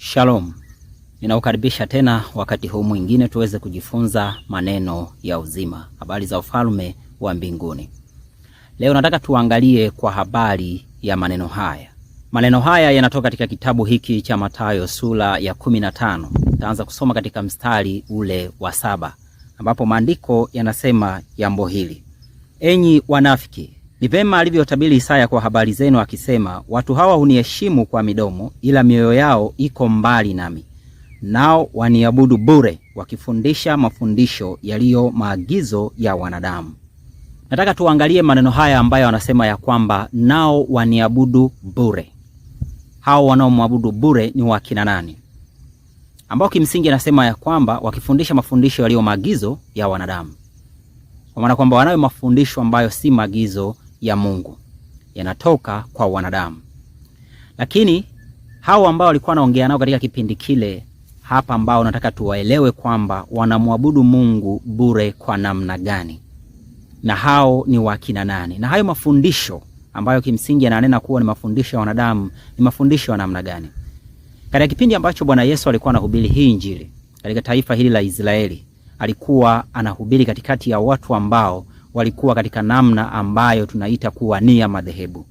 Shalom, ninakukaribisha tena wakati huu mwingine tuweze kujifunza maneno ya uzima, habari za ufalme wa mbinguni. Leo nataka tuangalie kwa habari ya maneno haya. Maneno haya yanatoka katika kitabu hiki cha Mathayo sura ya 15. Taanza kusoma katika mstari ule wa 7, ambapo maandiko yanasema jambo hili: Enyi wanafiki, ni vema alivyotabiri Isaya kwa habari zenu akisema, watu hawa huniheshimu kwa midomo, ila mioyo yao iko mbali nami, nao waniabudu bure, wakifundisha mafundisho yaliyo maagizo ya wanadamu. Nataka tuangalie maneno haya ambayo anasema ya kwamba nao waniabudu bure. Hao wanaomwabudu bure ni wakina nani? Ambao kimsingi anasema ya kwamba wakifundisha mafundisho yaliyo maagizo ya wanadamu, kwa maana kwamba wanayo mafundisho ambayo si maagizo ya Mungu, yanatoka kwa wanadamu. Lakini hao ambao walikuwa wanaongea nao katika kipindi kile hapa, ambao nataka tuwaelewe kwamba wanamwabudu Mungu bure kwa namna gani, na hao ni wakina nani, na hayo mafundisho ambayo kimsingi yananena kuwa ni mafundisho ya wanadamu ni mafundisho ya namna gani? Katika kipindi ambacho Bwana Yesu alikuwa anahubiri hii Injili katika taifa hili la Israeli, alikuwa anahubiri katikati ya watu ambao walikuwa katika namna ambayo tunaita kuwa ni ya madhehebu.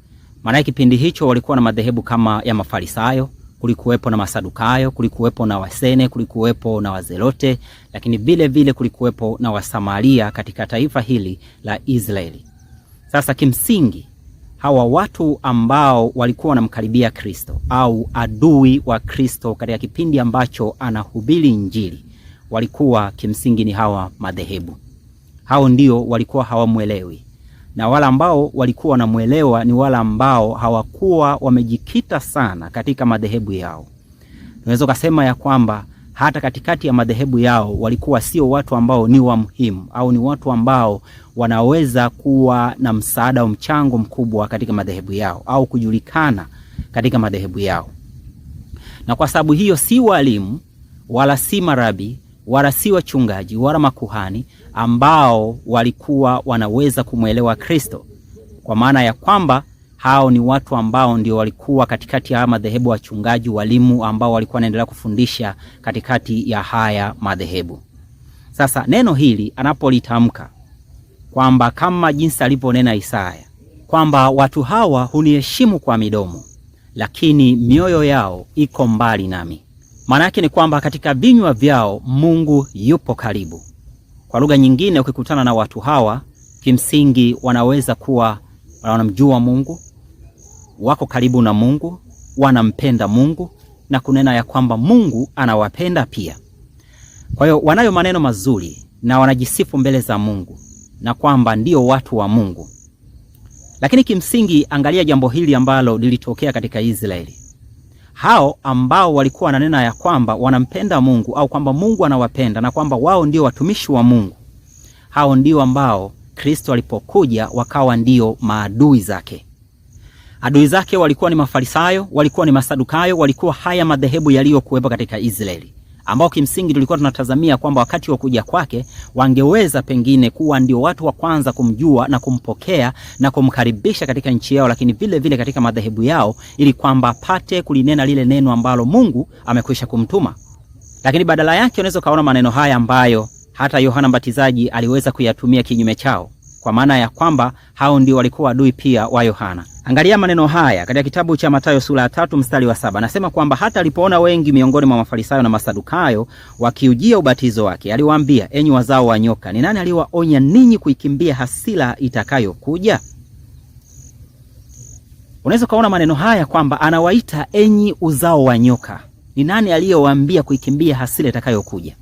Maana kipindi hicho walikuwa na madhehebu kama ya Mafarisayo, kulikuwepo na Masadukayo, kulikuwepo na Wasene, kulikuwepo na Wazelote, lakini vile vile kulikuwepo na Wasamaria katika taifa hili la Israeli. Sasa kimsingi hawa watu ambao walikuwa wanamkaribia Kristo au adui wa Kristo katika kipindi ambacho anahubiri Injili walikuwa kimsingi ni hawa madhehebu. Hao ndio walikuwa hawamwelewi, na wale ambao walikuwa wanamwelewa ni wale ambao hawakuwa wamejikita sana katika madhehebu yao. Tunaweza kusema ya kwamba hata katikati ya madhehebu yao walikuwa sio watu ambao ni wa muhimu au ni watu ambao wanaweza kuwa na msaada au mchango mkubwa katika madhehebu yao au kujulikana katika madhehebu yao. Na kwa sababu hiyo si walimu wala si marabi wala si wachungaji wala makuhani ambao walikuwa wanaweza kumwelewa Kristo, kwa maana ya kwamba hao ni watu ambao ndio walikuwa katikati ya haya madhehebu, wachungaji, walimu ambao walikuwa wanaendelea kufundisha katikati ya haya madhehebu. Sasa neno hili anapolitamka kwamba kama jinsi alivyonena Isaya kwamba watu hawa huniheshimu kwa midomo, lakini mioyo yao iko mbali nami. Maana yake ni kwamba katika vinywa vyao Mungu yupo karibu. Kwa lugha nyingine, ukikutana na watu hawa, kimsingi wanaweza kuwa wanamjua Mungu, wako karibu na Mungu, wanampenda Mungu na kunena ya kwamba Mungu anawapenda pia. Kwa hiyo wanayo maneno mazuri na wanajisifu mbele za Mungu na kwamba ndio watu wa Mungu. Lakini kimsingi, angalia jambo hili ambalo lilitokea katika Israeli. Hao ambao walikuwa wananena ya kwamba wanampenda Mungu au kwamba Mungu anawapenda na kwamba wao ndio watumishi wa Mungu, hao ndio ambao Kristo alipokuja wakawa ndio maadui zake. Adui zake walikuwa ni Mafarisayo, walikuwa ni Masadukayo, walikuwa haya madhehebu yaliyokuwepo katika Israeli, ambao kimsingi tulikuwa tunatazamia kwamba wakati wa kuja kwake wangeweza pengine kuwa ndio watu wa kwanza kumjua na kumpokea na kumkaribisha katika nchi yao, lakini vile vile katika madhehebu yao, ili kwamba apate kulinena lile neno ambalo Mungu amekwisha kumtuma. Lakini badala yake unaweza kaona maneno haya ambayo hata Yohana Mbatizaji aliweza kuyatumia kinyume chao, kwa maana ya kwamba hao ndio walikuwa adui pia wa Yohana. Angalia maneno haya katika kitabu cha Mathayo sura ya 3 mstari wa 7. Anasema kwamba hata alipoona wengi miongoni mwa Mafarisayo na Masadukayo wakiujia ubatizo wake, aliwaambia, enyi wazao wa nyoka, ni nani aliyewaonya ninyi kuikimbia hasira itakayokuja? Unaweza kuona maneno haya kwamba anawaita enyi uzao wa nyoka. Ni nani aliyewaambia kuikimbia hasira itakayokuja?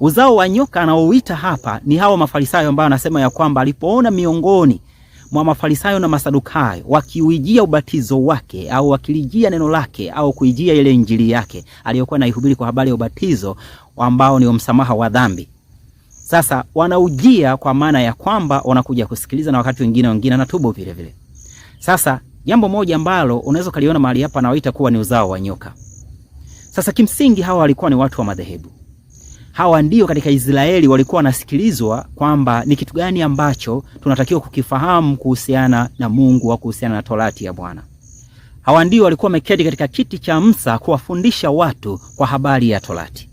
Uzao wa nyoka anaouita hapa ni hawa Mafarisayo ambao anasema ya kwamba alipoona miongoni mwa Mafarisayo na Masadukayo wakiuijia ubatizo wake au wakilijia neno lake au kuijia ile injili yake aliyokuwa anaihubiri kwa habari ya ubatizo ambao ni msamaha wa dhambi. Sasa wanaujia kwa maana ya kwamba wanakuja kusikiliza na wakati wengine anatubu vile vile. Sasa jambo moja ambalo unaweza kaliona mahali hapa nawaita kuwa ni uzao wa nyoka. Sasa kimsingi hawa walikuwa ni watu wa madhehebu. Hawa ndio katika Israeli walikuwa wanasikilizwa kwamba ni kitu gani ambacho tunatakiwa kukifahamu kuhusiana na Mungu au kuhusiana na Torati ya Bwana. Hawa ndio walikuwa wameketi katika kiti cha Musa kuwafundisha watu kwa habari ya Torati.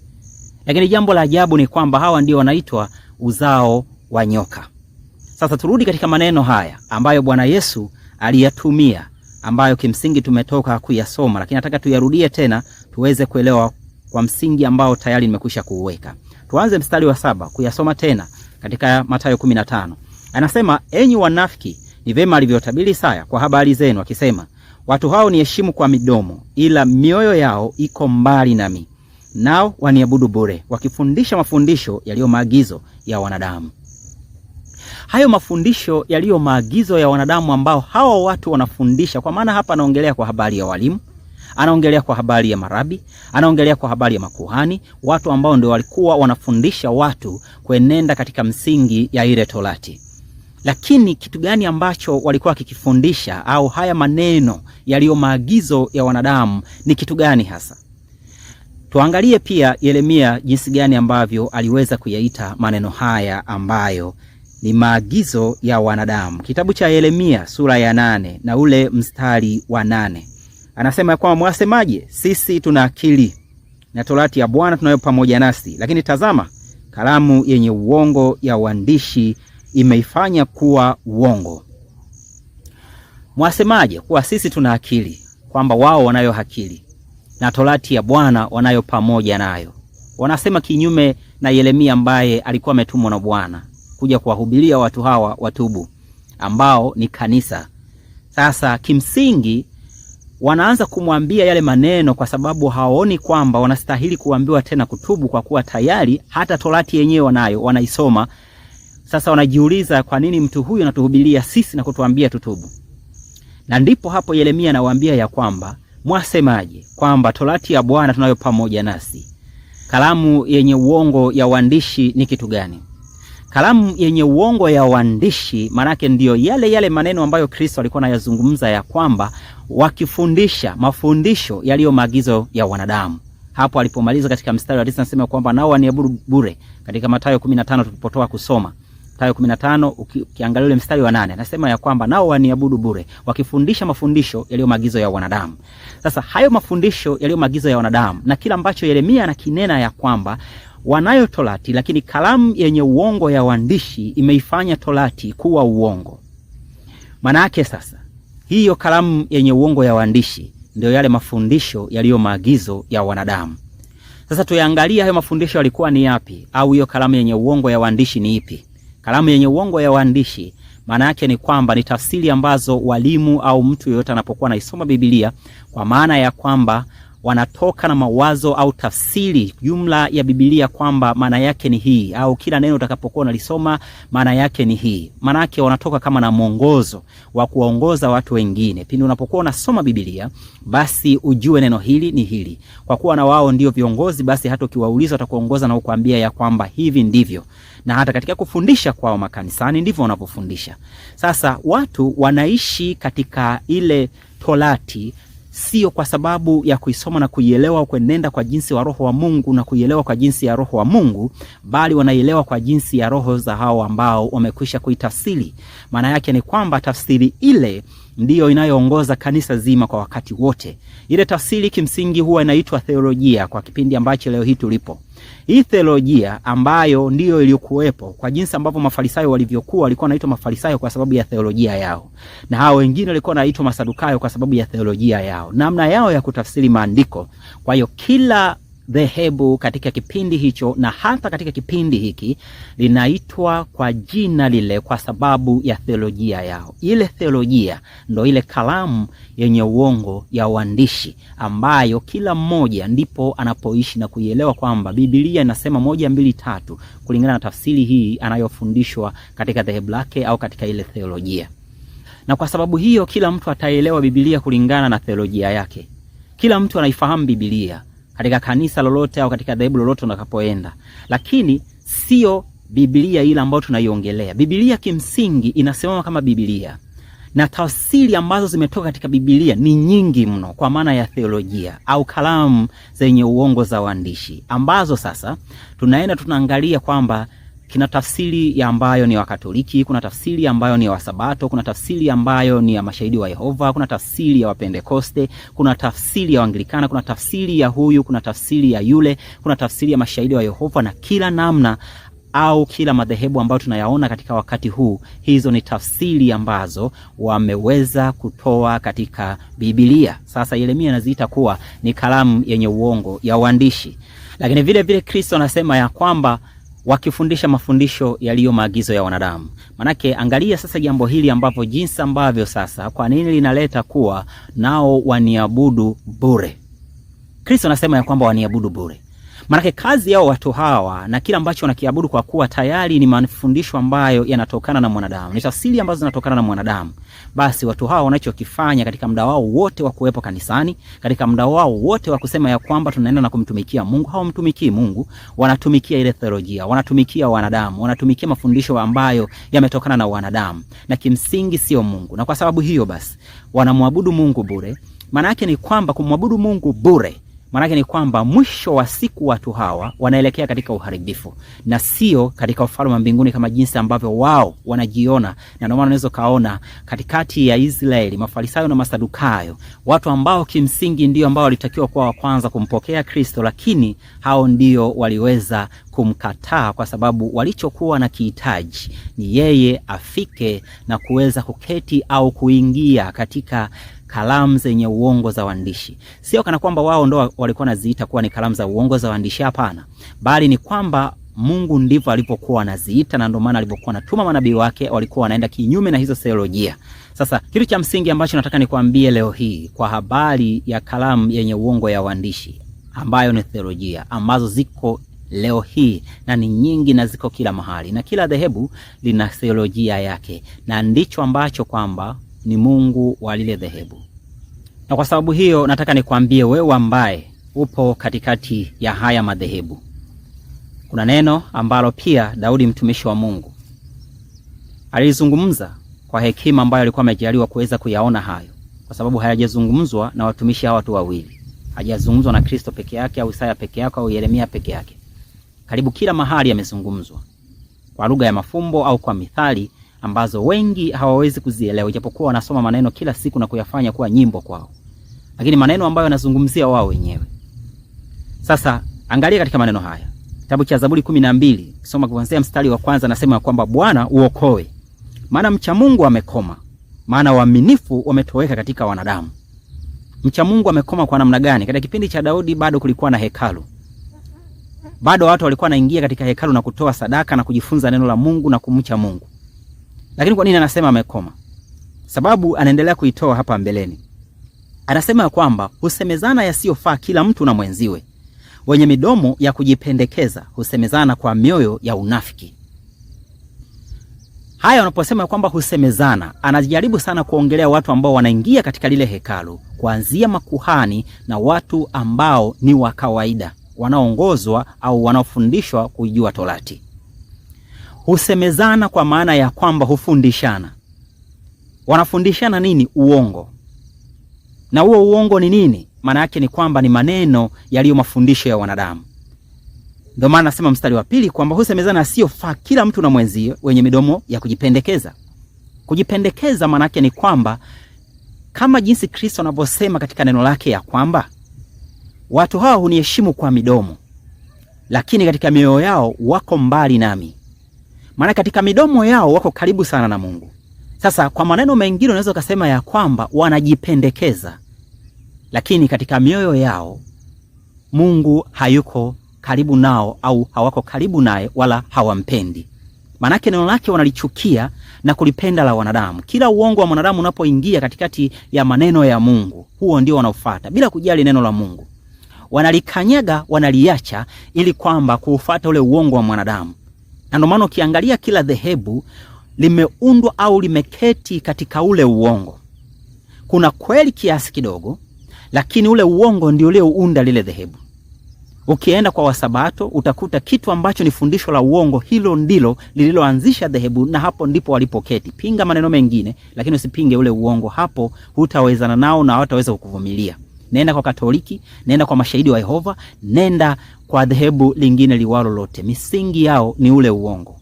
Lakini jambo la ajabu ni kwamba hawa ndio wanaitwa uzao wa nyoka. Sasa turudi katika maneno haya ambayo Bwana Yesu aliyatumia, ambayo kimsingi tumetoka kuyasoma, lakini nataka tuyarudie tena tuweze kuelewa kwa msingi ambao tayari nimekwisha kuuweka. Tuanze mstari wa 7 kuyasoma tena katika Mathayo 15. Anasema, enyi wanafiki, ni vema alivyotabiri Isaya kwa habari zenu akisema, watu hao ni heshimu kwa midomo, ila mioyo yao iko mbali nami, nao waniabudu bure, wakifundisha mafundisho yaliyo maagizo ya wanadamu. Hayo mafundisho yaliyo maagizo ya wanadamu ambao hawa watu wanafundisha, kwa maana hapa anaongelea kwa habari ya walimu, anaongelea kwa habari ya marabi, anaongelea kwa habari ya makuhani, watu ambao ndio walikuwa wanafundisha watu kuenenda katika msingi ya ile Torati. Lakini kitu gani ambacho walikuwa wakikifundisha au haya maneno yaliyo maagizo ya wanadamu ni kitu gani hasa? Tuangalie pia Yeremia jinsi gani ambavyo aliweza kuyaita maneno haya ambayo ni maagizo ya wanadamu. Kitabu cha Yeremia sura ya 8 na ule mstari wa 8. Anasema kwamba mwasemaje? Sisi tuna akili na torati ya Bwana tunayo pamoja nasi, lakini tazama, kalamu yenye uongo ya uandishi imeifanya kuwa uongo. Mwasemaje kuwa sisi tuna akili, kwamba wao wanayo akili na torati ya Bwana wanayo pamoja nayo. Wanasema kinyume na Yeremia ambaye alikuwa ametumwa na Bwana kuja kuwahubiria watu hawa watubu, ambao ni kanisa. Sasa kimsingi wanaanza kumwambia yale maneno kwa sababu hawaoni kwamba wanastahili kuambiwa tena kutubu, kwa kuwa tayari hata torati yenyewe wanayo, wanaisoma. Sasa wanajiuliza kwa nini mtu huyu anatuhubiria sisi na kutuambia tutubu? Na ndipo hapo Yeremia anawaambia ya kwamba mwasemaje kwamba torati ya Bwana tunayo pamoja nasi? Kalamu yenye uongo ya uandishi ni kitu gani? Kalamu yenye uongo ya uandishi manake ndiyo yale yale maneno ambayo Kristo alikuwa anayazungumza ya kwamba wakifundisha mafundisho yaliyo maagizo ya wanadamu. Hapo alipomaliza katika mstari wa 9 anasema kwamba nao waniabudu bure, katika Mathayo 15 tulipotoa kusoma. Mathayo 15 ukiangalia ule mstari wa 8 anasema ya kwamba nao waniabudu bure, wakifundisha mafundisho yaliyo maagizo ya wanadamu. Sasa hayo mafundisho yaliyo maagizo ya wanadamu na kila ambacho Yeremia anakinena ya kwamba wanayo torati, lakini kalamu yenye uongo ya waandishi imeifanya torati kuwa uongo. Maana yake sasa hiyo kalamu yenye uongo ya waandishi ndio yale mafundisho yaliyo maagizo ya wanadamu. Sasa tuyaangalie hayo mafundisho yalikuwa ni yapi, au hiyo kalamu yenye uongo ya waandishi ni ipi? Kalamu yenye uongo ya waandishi maana yake ni kwamba ni tafsiri ambazo walimu au mtu yeyote anapokuwa anaisoma Biblia, kwa maana ya kwamba wanatoka na mawazo au tafsiri jumla ya Biblia kwamba maana yake ni hii, au kila neno utakapokuwa unalisoma maana yake ni hii. Maana yake wanatoka kama na mwongozo wa kuwaongoza watu wengine. Pindi unapokuwa unasoma Biblia, basi ujue neno hili ni hili, kwa kuwa na wao ndio viongozi, basi hata ukiwauliza watakuongoza na kukuambia ya kwamba hivi ndivyo. Na hata katika kufundisha kwao makanisani ndivyo wanavyofundisha. Sasa watu wanaishi katika ile torati sio kwa sababu ya kuisoma na kuielewa, kuenenda kwa jinsi wa roho wa Mungu na kuielewa kwa jinsi ya roho wa Mungu, bali wanaielewa kwa jinsi ya roho za hao ambao wamekwisha kuitafsiri. Maana yake ni kwamba tafsiri ile ndiyo inayoongoza kanisa zima kwa wakati wote. Ile tafsiri kimsingi huwa inaitwa theolojia kwa kipindi ambacho leo hii tulipo. Hii theolojia ambayo ndiyo iliyokuwepo kwa jinsi ambavyo Mafarisayo walivyokuwa, walikuwa wanaitwa Mafarisayo kwa sababu ya theolojia yao, na hao wengine walikuwa wanaitwa Masadukayo kwa sababu ya theolojia yao, namna yao ya kutafsiri maandiko. Kwa hiyo kila dhehebu katika kipindi hicho na hata katika kipindi hiki linaitwa kwa jina lile kwa sababu ya theolojia yao. Ile theolojia ndo ile kalamu yenye uongo ya uandishi ambayo kila mmoja ndipo anapoishi na kuielewa kwamba Biblia inasema 1 2 3 kulingana na tafsiri hii anayofundishwa katika dhehebu lake au katika ile theolojia. Na kwa sababu hiyo kila mtu ataelewa Biblia kulingana na theolojia yake. Kila mtu anaifahamu Biblia katika kanisa lolote au katika dhehebu lolote unakapoenda, lakini sio Biblia ile ambayo tunaiongelea. Biblia kimsingi inasimama kama Biblia, na tafsiri ambazo zimetoka katika Biblia ni nyingi mno, kwa maana ya theolojia au kalamu zenye uongo za waandishi, ambazo sasa tunaenda tunaangalia kwamba Kina tafsiri ya ambayo ni Wakatoliki, kuna tafsiri ambayo ni ya Wasabato, kuna tafsiri ambayo ni ya Mashahidi wa Yehova, kuna tafsiri ya Wapentekoste, kuna tafsiri ya Waanglikana, kuna tafsiri ya huyu, kuna tafsiri ya yule, kuna tafsiri ya Mashahidi wa Yehova na kila namna au kila madhehebu ambayo tunayaona katika wakati huu, hizo ni tafsiri ambazo wameweza kutoa katika Biblia. Sasa Yeremia anaziita kuwa ni kalamu yenye uongo ya uandishi, lakini vile vile Kristo anasema ya kwamba wakifundisha mafundisho yaliyo maagizo ya wanadamu. Manake angalia sasa jambo hili ambapo jinsi ambavyo sasa, kwa nini linaleta kuwa nao waniabudu bure? Kristo anasema ya kwamba waniabudu bure. Maanake kazi yao watu hawa na kila ambacho wanakiabudu, kwa kuwa tayari ni mafundisho ambayo yanatokana na mwanadamu, ni tafsiri ambazo zinatokana na mwanadamu, basi watu hawa wanachokifanya katika muda wao wote wa kuwepo kanisani, katika muda wao wote wa kusema ya kwamba tunaenda na kumtumikia Mungu, hawamtumikii Mungu, wanatumikia ile theolojia, wanatumikia wanadamu, wanatumikia mafundisho ambayo yametokana na wanadamu na kimsingi sio Mungu. Na kwa sababu hiyo basi wanamwabudu Mungu bure. Maana yake ni kwamba kumwabudu Mungu bure maanake ni kwamba mwisho wa siku watu hawa wanaelekea katika uharibifu na sio katika ufalme wa mbinguni kama jinsi ambavyo wao wanajiona. Na ndio maana unaweza kaona katikati ya Israeli Mafarisayo na Masadukayo, watu ambao kimsingi ndio ambao walitakiwa kuwa wa kwanza kumpokea Kristo, lakini hao ndio waliweza kumkataa kwa sababu walichokuwa na kihitaji ni yeye afike na kuweza kuketi au kuingia katika kalamu zenye uongo za waandishi. Sio kana kwamba wao ndo walikuwa naziita kuwa ni kalamu za uongo za waandishi, hapana, bali ni kwamba Mungu ndivyo alivyokuwa anaziita, na ndio maana alivyokuwa anatuma manabii wake walikuwa wanaenda kinyume na hizo theolojia. Sasa kitu cha msingi ambacho nataka nikwambie leo hii kwa habari ya kalamu yenye uongo ya waandishi ambayo ni theolojia ambazo ziko leo hii na ni nyingi na ziko kila mahali na kila dhehebu lina theolojia yake, na ndicho ambacho kwamba ni Mungu wa lile dhehebu. Na kwa sababu hiyo nataka nikwambie wewe ambaye upo katikati ya haya madhehebu, kuna neno ambalo pia Daudi mtumishi wa Mungu alizungumza kwa hekima ambayo alikuwa amejaliwa kuweza kuyaona hayo, kwa sababu hayajazungumzwa na watumishi hawa watu wawili, hajazungumzwa na Kristo peke yake au Isaya peke yake au Yeremia peke yake. Karibu kila mahali yamezungumzwa kwa lugha ya mafumbo au kwa mithali ambazo wengi hawawezi kuzielewa, ijapokuwa wanasoma maneno kila siku na kuyafanya kuwa nyimbo kwao, lakini maneno ambayo wanazungumzia wao wenyewe. Sasa angalia katika maneno haya, kitabu cha Zaburi 12 soma kuanzia mstari wa kwanza, anasema kwamba Bwana uokoe, maana mcha Mungu amekoma, maana waaminifu wametoweka katika wanadamu. Mcha Mungu amekoma kwa namna gani? Katika kipindi cha Daudi bado kulikuwa na hekalu, bado watu walikuwa wanaingia katika hekalu na kutoa sadaka na kujifunza neno la Mungu na kumcha Mungu. Lakini kwa nini anasema amekoma? Sababu anaendelea kuitoa hapa mbeleni. Anasema kwamba husemezana yasiyofaa kila mtu na mwenziwe, wenye midomo ya kujipendekeza husemezana kwa mioyo ya unafiki. Haya, wanaposema kwamba husemezana, anajaribu sana kuongelea watu ambao wanaingia katika lile hekalu, kuanzia makuhani na watu ambao ni wa kawaida wanaoongozwa au wanaofundishwa kuijua Torati. Husemezana kwa maana ya kwamba hufundishana. Wanafundishana nini? Uongo. Na huo uongo ni nini? Maana yake ni kwamba ni maneno yaliyo mafundisho ya wanadamu. Ndio maana nasema mstari wa pili kwamba husemezana asiyofaa kila mtu na mwenzie, wenye midomo ya kujipendekeza. Kujipendekeza maana yake ni kwamba kama jinsi Kristo anavyosema katika neno lake ya kwamba watu hawa huniheshimu kwa midomo, lakini katika mioyo yao wako mbali nami. Maana katika midomo yao wako karibu sana na Mungu. Sasa kwa maneno mengine unaweza ukasema ya kwamba wanajipendekeza, lakini katika mioyo yao Mungu hayuko karibu nao au hawako karibu naye wala hawampendi. Maanake neno lake wanalichukia na kulipenda la wanadamu. Kila uongo wa mwanadamu unapoingia katikati ya maneno ya Mungu, huo ndio wanaofuata bila kujali neno la Mungu. Wanalikanyaga, wanaliacha ili kwamba kuufuata ule uongo wa mwanadamu. Na ndio maana ukiangalia kila dhehebu limeundwa au limeketi katika ule uongo. Kuna kweli kiasi kidogo, lakini ule uongo ndio uliounda lile dhehebu. Ukienda kwa Wasabato utakuta kitu ambacho ni fundisho la uongo, hilo ndilo lililoanzisha dhehebu na hapo ndipo walipoketi. Pinga maneno mengine, lakini usipinge ule uongo. Hapo hutawezana nao na hawataweza kukuvumilia. Nenda kwa Katoliki, nenda kwa Mashahidi wa Yehova, nenda kwa dhehebu lingine liwalo lote, misingi yao ni ule uongo.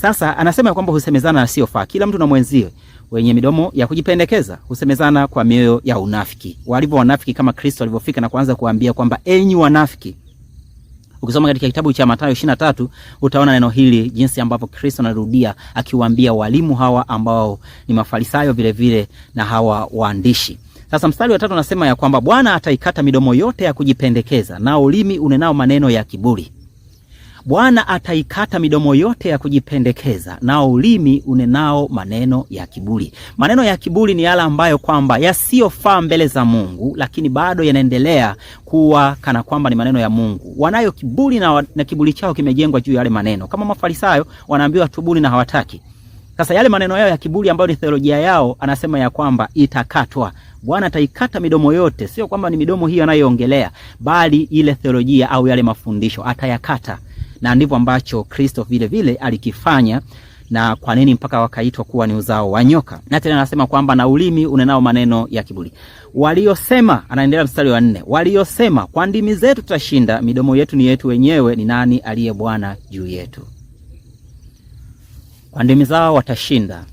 Sasa anasema kwamba husemezana yasiyofaa, kila mtu na mwenziwe, wenye midomo ya kujipendekeza, husemezana kwa mioyo ya unafiki. Walivyo wanafiki kama Kristo alivyofika na kuanza kuambia kwamba enyi wanafiki. Ukisoma katika kitabu cha Mathayo 23 utaona neno hili jinsi ambavyo Kristo anarudia akiwaambia walimu hawa ambao ni Mafarisayo vile vile na hawa waandishi. Sasa mstari wa 3 anasema ya kwamba Bwana ataikata midomo yote ya kujipendekeza na ulimi unenao maneno ya kiburi. Bwana ataikata midomo yote ya kujipendekeza na ulimi unenao maneno ya kiburi. Maneno ya kiburi ni yale ambayo kwamba yasiyofaa mbele za Mungu, lakini bado yanaendelea kuwa kana kwamba ni maneno ya Mungu. Wanayo kiburi na kiburi chao kimejengwa juu ya yale maneno. Kama Mafarisayo wanaambiwa tubuni na hawataki. Sasa yale maneno yao ya kiburi ambayo ni theolojia yao, anasema ya kwamba itakatwa. Bwana ataikata midomo yote, sio kwamba ni midomo hiyo anayoongelea, bali ile theolojia au yale mafundisho atayakata. Na ndivyo ambacho Kristo vile vile alikifanya. Na kwa nini mpaka wakaitwa kuwa ni uzao wa nyoka? Na tena anasema kwamba na ulimi unenao maneno ya kiburi. Waliosema, anaendelea mstari wa 4, waliosema kwa ndimi zetu tutashinda, midomo yetu ni yetu wenyewe, ni nani aliye Bwana juu yetu? Kwa ndimi zao watashinda.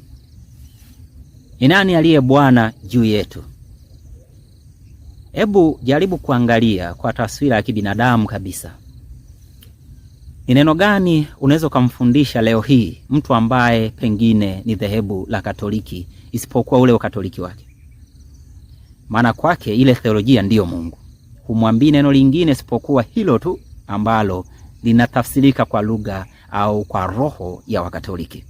Ni nani aliye Bwana juu yetu? Hebu jaribu kuangalia kwa taswira ya kibinadamu kabisa. Ni neno gani unaweza ukamfundisha leo hii mtu ambaye pengine ni dhehebu la Katoliki isipokuwa ule ukatoliki wake? Maana kwake ile theolojia ndiyo Mungu. Humwambii neno lingine isipokuwa hilo tu ambalo linatafsirika kwa lugha au kwa roho ya Wakatoliki.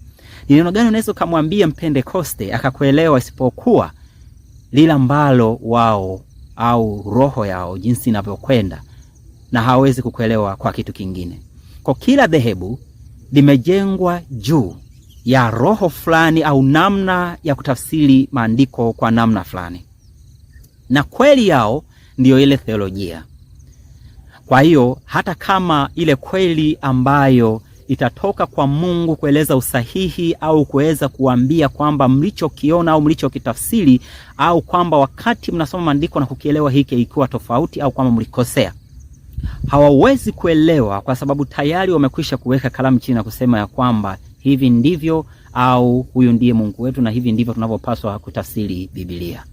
Ni neno gani unaweza ukamwambia Mpentekoste akakuelewa isipokuwa lile ambalo wao au roho yao jinsi inavyokwenda, na hawezi kukuelewa kwa kitu kingine. Kwa kila dhehebu limejengwa juu ya roho fulani au namna ya kutafsiri maandiko kwa namna fulani, na kweli yao ndiyo ile theolojia. Kwa hiyo hata kama ile kweli ambayo itatoka kwa Mungu kueleza usahihi au kuweza kuambia kwamba mlichokiona au mlichokitafsiri au kwamba wakati mnasoma maandiko na kukielewa hiki ikiwa tofauti au kwamba mlikosea, hawawezi kuelewa kwa sababu tayari wamekwisha kuweka kalamu chini na kusema ya kwamba hivi ndivyo au huyu ndiye Mungu wetu na hivi ndivyo tunavyopaswa kutafsiri Biblia.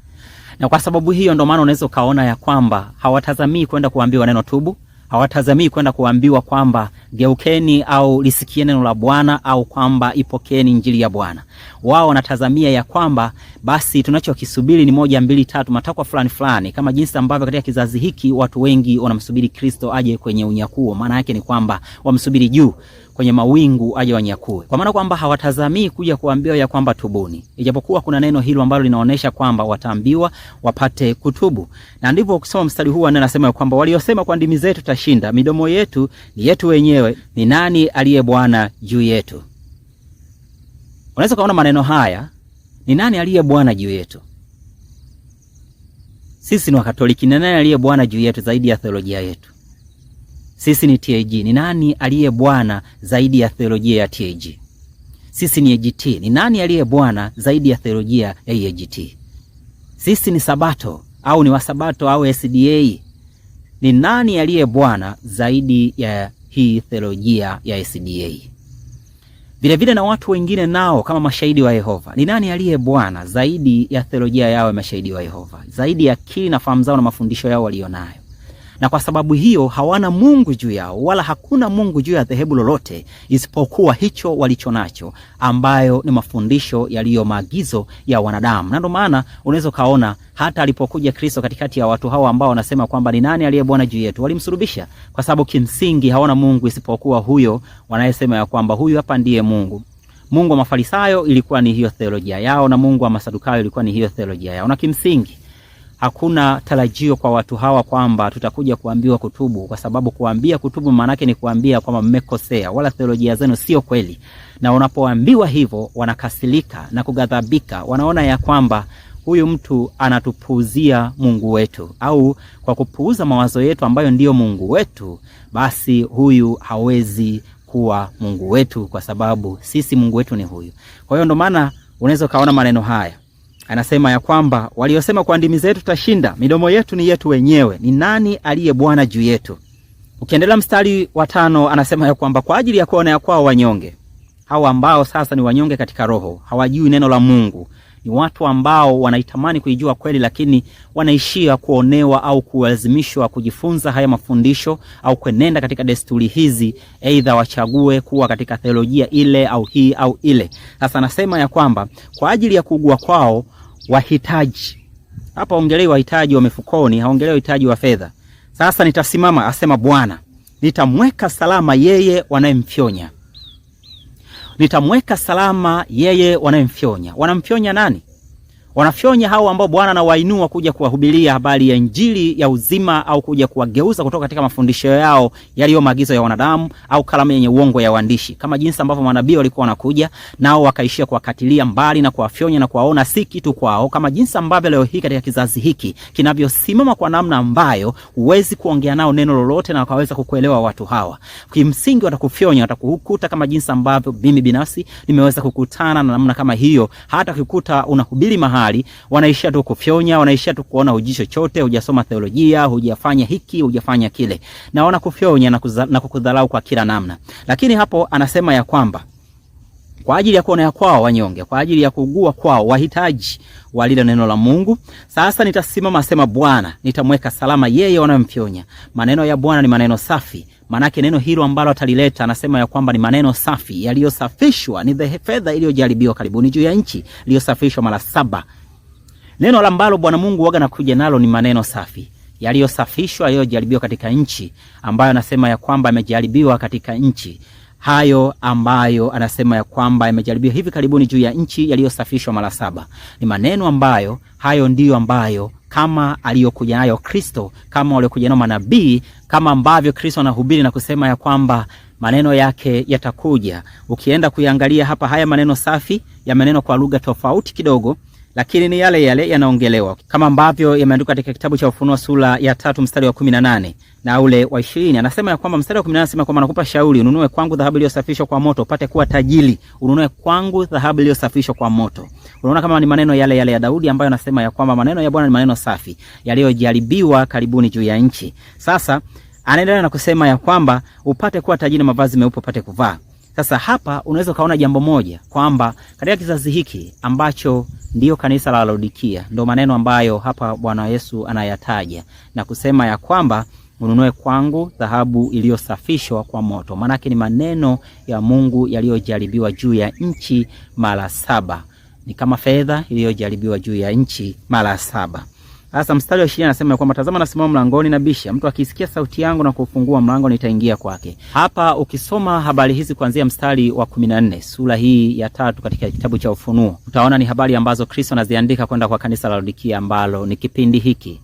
Na kwa sababu hiyo ndio maana unaweza ukaona ya kwamba hawatazamii kwenda kuambiwa neno tubu, hawatazamii kwenda kuambiwa kwamba geukeni au lisikie neno la Bwana au kwamba ipokeeni injili ya Bwana. Wao wanatazamia ya kwamba basi tunachokisubiri ni 1 2 3, matakwa fulani fulani, kama jinsi ambavyo katika kizazi hiki watu wengi wanamsubiri Kristo aje kwenye unyakuo. Maana yake ni kwamba wamsubiri juu kwenye mawingu aje wanyakue. Kwa maana kwamba hawatazamii kuja kuambiwa ya kwamba tubuni, ijapokuwa kuna neno hilo ambalo linaonesha kwamba wataambiwa wapate kutubu. Na ndivyo ukisoma mstari huu anasema kwamba waliosema kwa ndimi zetu tutashinda, midomo yetu ni yetu wenyewe, ni nani aliye Bwana juu yetu? Unaweza kuona maneno haya, ni nani aliye Bwana juu yetu? Sisi ni Wakatoliki, ni nani aliye Bwana juu yetu zaidi ya theolojia yetu? Sisi ni TAG, ni nani aliye Bwana zaidi ya theolojia ya TAG? Sisi ni AGT, ni nani aliye Bwana zaidi ya theolojia ya AGT? Sisi ni Sabato au ni Wasabato au SDA, ni nani aliye Bwana zaidi ya hii theolojia ya SDA? Vile vile na watu wengine nao kama mashahidi wa Yehova, ni nani aliye Bwana zaidi ya theolojia yao ya mashahidi wa Yehova, zaidi ya akili na fahamu zao na mafundisho yao walionayo? Na kwa sababu hiyo hawana Mungu juu yao, wala hakuna Mungu juu ya dhehebu lolote isipokuwa hicho walichonacho, ambayo ni mafundisho yaliyo maagizo ya wanadamu. Na ndio maana unaweza kaona hata alipokuja Kristo katikati ya watu hao ambao wanasema kwamba ni nani aliye Bwana juu yetu, walimsulubisha kwa sababu kimsingi hawana Mungu isipokuwa huyo wanayesema ya kwamba huyu hapa ndiye Mungu. Mungu wa Mafarisayo ilikuwa ni hiyo theolojia yao, na Mungu wa Masadukayo ilikuwa ni hiyo theolojia yao, na kimsingi hakuna tarajio kwa watu hawa kwamba tutakuja kuambiwa kutubu, kwa sababu kuambia kutubu maana yake ni kuambia kwamba mmekosea, wala theolojia zenu sio kweli. Na unapoambiwa hivyo wanakasirika na kughadhabika, wanaona ya kwamba huyu mtu anatupuuzia Mungu wetu, au kwa kupuuza mawazo yetu ambayo ndiyo Mungu wetu, basi huyu hawezi kuwa Mungu wetu, kwa sababu sisi Mungu wetu ni huyu. Kwa hiyo ndo maana unaweza ukaona maneno haya anasema ya kwamba waliosema kwa ndimi zetu tutashinda, midomo yetu ni yetu wenyewe, ni nani aliye Bwana juu yetu? Ukiendelea mstari wa 5 anasema ya kwamba kwa ajili ya kuona ya kwao wanyonge Hawa ambao sasa ni wanyonge katika roho, hawajui neno la Mungu, ni watu ambao wanaitamani kuijua kweli, lakini wanaishia kuonewa au kulazimishwa kujifunza haya mafundisho au kuenenda katika desturi hizi, aidha wachague kuwa katika theolojia ile au hii au ile. Sasa nasema ya kwamba kwa ajili ya kuugua kwao wahitaji, hapa ongelei wahitaji wa mifukoni, haongelei wahitaji wa fedha. Sasa nitasimama, asema Bwana, nitamweka salama yeye wanayemfyonya nitamweka salama yeye wanayemfyonya. Wanamfyonya nani? Wanafyonya hao ambao Bwana anawainua kuja kuwahubiria habari ya injili ya uzima au kuja kuwageuza kutoka katika mafundisho yao yaliyo maagizo ya wanadamu au kalamu yenye uongo ya waandishi, kama jinsi ambavyo manabii walikuwa wanakuja nao wakaishia kuwakatilia mbali na kuwafyonya na kuwaona si kitu kwao, kama jinsi ambavyo leo hii katika kizazi hiki kinavyosimama kwa namna ambayo huwezi kuongea nao neno lolote na wakaweza kukuelewa. Watu hawa kimsingi watakufyonya, watakukuta kama jinsi ambavyo mimi binafsi nimeweza kukutana na namna kama hiyo. Hata ukikuta unahubiri mahali wanaishia tu kufyonya, wanaishia tu kuona hujui chochote, hujasoma theolojia, hujafanya hiki, hujafanya kile, na wanakufyonya na kukudharau kwa kila namna. Lakini hapo anasema ya kwamba kwa ajili ya kuonea kwao wanyonge, kwa ajili ya kuugua kwao wahitaji wa lile neno la Mungu. Sasa nitasimama, asema Bwana, nitamweka salama yeye wanayemfyonya. Maneno ya Bwana ni maneno safi, manake neno hilo ambalo atalileta, anasema ya kwamba ni maneno safi yaliyosafishwa, ni fedha iliyojaribiwa karibuni juu ya nchi, iliyosafishwa mara saba. Neno ambalo Bwana Mungu waga nakuja nalo ni maneno safi yaliyosafishwa, yaliyojaribiwa katika nchi, ambayo anasema ya kwamba yamejaribiwa katika nchi hayo ambayo anasema ya kwamba yamejaribiwa hivi karibuni juu ya nchi yaliyosafishwa mara saba. Ni maneno ambayo hayo ndiyo ambayo kama aliyokuja nayo Kristo, kama waliokuja nayo manabii, kama ambavyo Kristo anahubiri na kusema ya kwamba maneno yake yatakuja. Ukienda kuiangalia hapa, haya maneno safi yamenenwa kwa lugha tofauti kidogo, lakini ni yale yale yanaongelewa kama ambavyo yameandikwa katika kitabu cha Ufunuo sura ya 3 mstari wa 18 na ule wa 20. Anasema ya kwamba mstari wa 18 anasema kwamba nakupa shauri, ununue kwangu dhahabu iliyosafishwa kwa moto upate kuwa tajiri. Ununue kwangu dhahabu iliyosafishwa kwa moto. Unaona kama ni maneno yale yale ya Daudi ambayo anasema ya kwamba maneno ya Bwana ni maneno safi yaliyojaribiwa karibuni juu ya nchi. Sasa anaendelea na kusema ya kwamba upate kuwa tajiri na mavazi meupe upate kuvaa. Sasa hapa unaweza ukaona jambo moja kwamba katika kizazi hiki ambacho ndiyo kanisa la Laodikia, ndo maneno ambayo hapa Bwana Yesu anayataja na kusema ya kwamba ununue kwangu dhahabu iliyosafishwa kwa moto. Maanake ni maneno ya Mungu yaliyojaribiwa juu ya nchi mara saba, ni kama fedha iliyojaribiwa juu ya nchi mara saba. Sasa mstari wa 20 anasema kwamba tazama, nasimama mlangoni na bisha, mtu akisikia sauti yangu na kufungua mlango nitaingia kwake. Hapa ukisoma habari hizi kuanzia mstari wa 14 sura hii ya 3 katika kitabu cha Ufunuo, utaona ni habari ambazo Kristo anaziandika kwenda kwa kanisa la Laodikia ambalo ni kipindi hiki,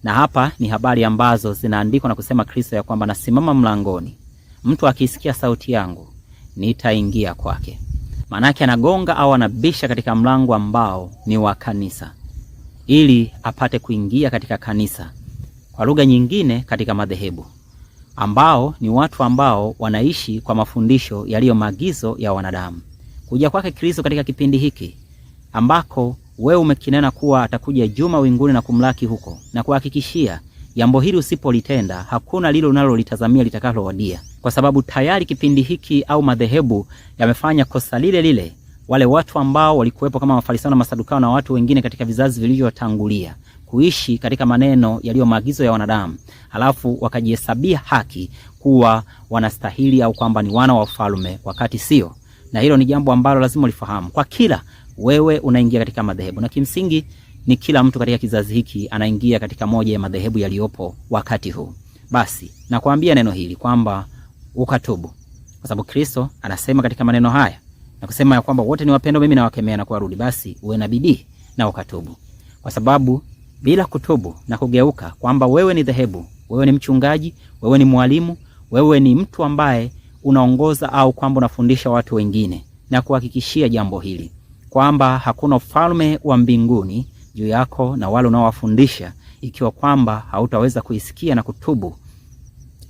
na hapa ni habari ambazo zinaandikwa na kusema Kristo ya kwamba nasimama mlangoni, mtu akisikia sauti yangu nitaingia kwake. Maanake anagonga au anabisha katika mlango ambao ni wa kanisa ili apate kuingia katika kanisa, kwa lugha nyingine katika madhehebu, ambao ni watu ambao wanaishi kwa mafundisho yaliyo maagizo ya wanadamu. Kuja kwake Kristo katika kipindi hiki ambako wewe umekinena kuwa atakuja juma winguni na kumlaki huko, na kuhakikishia jambo hili usipolitenda hakuna lilo unalolitazamia litakalowadia, kwa sababu tayari kipindi hiki au madhehebu yamefanya kosa lile lile wale watu ambao walikuwepo kama Mafarisayo na Masadukayo na watu wengine katika vizazi vilivyotangulia kuishi katika maneno yaliyo maagizo ya wanadamu, halafu wakajihesabia haki kuwa wanastahili au kwamba ni wana wa ufalme, wakati sio. Na hilo ni jambo ambalo lazima ulifahamu kwa kila wewe unaingia katika madhehebu, na kimsingi ni kila mtu katika kizazi hiki anaingia katika moja ya madhehebu yaliyopo wakati huu. Basi nakwambia neno hili kwamba ukatubu, kwa sababu Kristo anasema katika maneno haya na kusema ya kwamba wote ni wapendwa, mimi nawakemea na kuwarudi. Basi uwe na bidii na ukatubu, kwa sababu bila kutubu na kugeuka kwamba wewe ni dhehebu, wewe ni mchungaji, wewe ni mwalimu, wewe ni mtu ambaye unaongoza au kwamba unafundisha watu wengine, na kuhakikishia jambo hili kwamba hakuna ufalme wa mbinguni juu yako na wale unaowafundisha, ikiwa kwamba hautaweza kuisikia na kutubu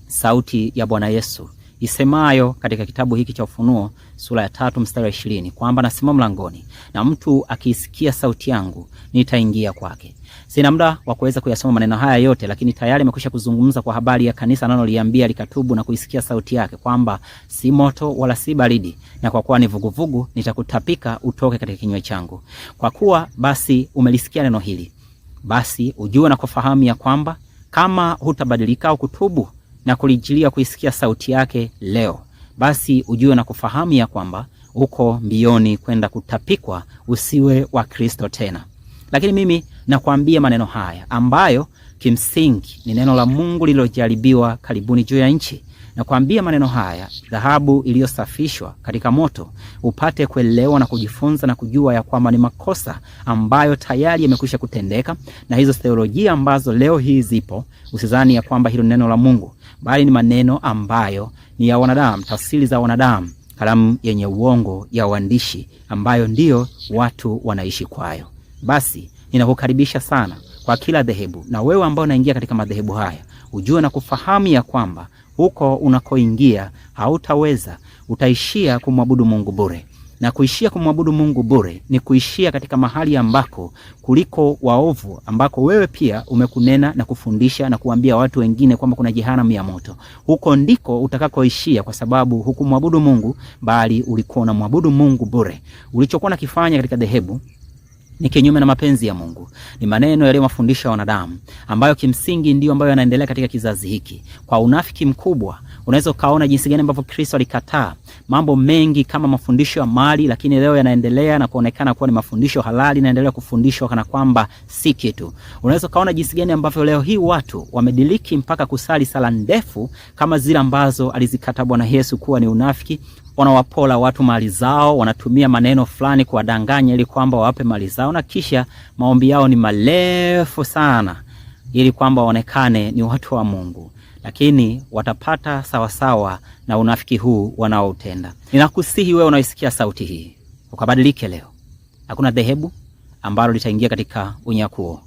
sauti ya Bwana Yesu isemayo katika kitabu hiki cha Ufunuo sura ya 3 mstari wa 20 kwamba nasimama mlangoni na mtu akiisikia sauti yangu nitaingia kwake. Sina muda wa kuweza kuyasoma maneno haya yote, lakini tayari amekwisha kuzungumza kwa habari ya kanisa analoliambia likatubu na kuisikia sauti yake kwamba si moto wala si baridi, na kwa kuwa ni vuguvugu nitakutapika utoke katika kinywa changu. Kwa kuwa basi umelisikia neno hili, basi ujue na kufahamu ya kwamba kama hutabadilika au kutubu na kulijilia kuisikia sauti yake leo, basi ujue na kufahamu ya kwamba uko mbioni kwenda kutapikwa, usiwe wa Kristo tena. Lakini mimi nakwambia maneno haya ambayo kimsingi ni neno la Mungu lililojaribiwa karibuni juu ya nchi. Nakwambia maneno haya, dhahabu iliyosafishwa katika moto, upate kuelewa na kujifunza na kujua ya kwamba ni makosa ambayo tayari yamekwisha kutendeka, na hizo theolojia ambazo leo hii zipo, usizani ya kwamba hilo neno la Mungu, bali ni maneno ambayo ni ya wanadamu, tafsiri za wanadamu, kalamu yenye uongo ya waandishi, ambayo ndiyo watu wanaishi kwayo. Basi ninakukaribisha sana kwa kila dhehebu, na wewe ambao unaingia katika madhehebu haya ujue na kufahamu ya kwamba huko unakoingia hautaweza, utaishia kumwabudu Mungu bure. Na kuishia kumwabudu Mungu bure ni kuishia katika mahali ambako kuliko waovu, ambako wewe pia umekunena na kufundisha na kuambia watu wengine kwamba kuna jehanamu ya moto. Huko ndiko utakakoishia, kwa sababu hukumwabudu Mungu, bali ulikuwa unamwabudu Mungu bure. Ulichokuwa unakifanya katika dhehebu ni kinyume na mapenzi ya Mungu. Ni maneno yaliyo mafundisho ya wanadamu ambayo kimsingi ndiyo ambayo yanaendelea katika kizazi hiki kwa unafiki mkubwa. Unaweza ukaona jinsi gani ambavyo Kristo alikataa mambo mengi kama mafundisho ya mali, lakini leo yanaendelea na kuonekana kuwa ni mafundisho halali, naendelea kufundishwa kana kwamba si kitu. Unaweza ukaona jinsi gani ambavyo leo hii watu wamediliki mpaka kusali sala ndefu kama zile ambazo alizikataa Bwana Yesu kuwa ni unafiki. Wanawapola watu mali zao, wanatumia maneno fulani kuwadanganya ili kwamba wawape mali zao, na kisha maombi yao ni marefu sana ili kwamba waonekane ni watu wa Mungu, lakini watapata sawasawa na unafiki huu wanaoutenda. Ninakusihi wewe unaisikia sauti hii ukabadilike leo. Hakuna dhehebu ambalo litaingia katika unyakuo,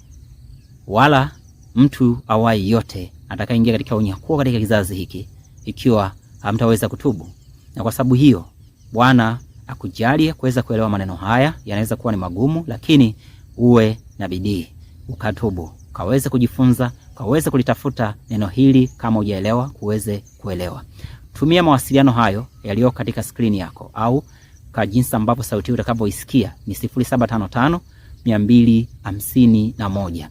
wala mtu awai yote atakayeingia katika unyakuo katika kizazi hiki, ikiwa hamtaweza kutubu. Na kwa sababu hiyo Bwana akujalie kuweza kuelewa maneno haya. Yanaweza kuwa ni magumu, lakini uwe na bidii ukatubu, ukaweze kujifunza, ukaweze kulitafuta neno hili kama hujaelewa, kuweze kuelewa. Tumia mawasiliano hayo yaliyo katika skrini yako au kwa jinsi ambavyo sauti hii utakavyoisikia ni 0755 251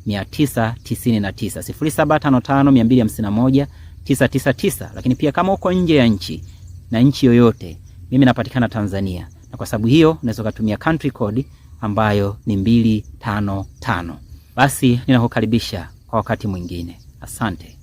999, 0755 251 999. Lakini pia kama uko nje ya nchi na nchi yoyote, mimi napatikana Tanzania, na kwa sababu hiyo unaweza kutumia country code ambayo ni 255. Basi ninakukaribisha kwa wakati mwingine. Asante.